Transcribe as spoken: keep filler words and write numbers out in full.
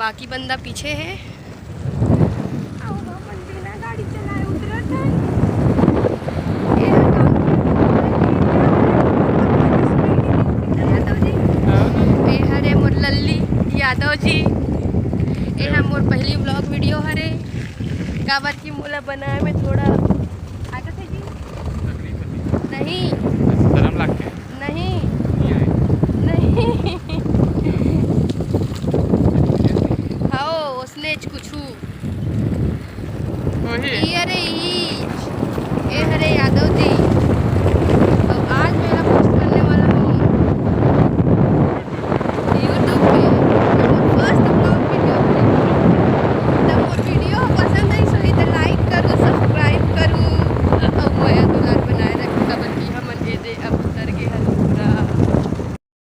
बाकी बंदा पीछे हे। ए हरे मोर लल्ली यादव जी। ए हा मोर पहली vlog video हरे, काबर कि मोला बनाए में थोड़ा आगत है जी। नहीं। शर्म लगथे। नहीं। नहीं आए। नहीं। हव, ओसनेच कुछु। वही। ई अरे ई। ए हरे यादव जी।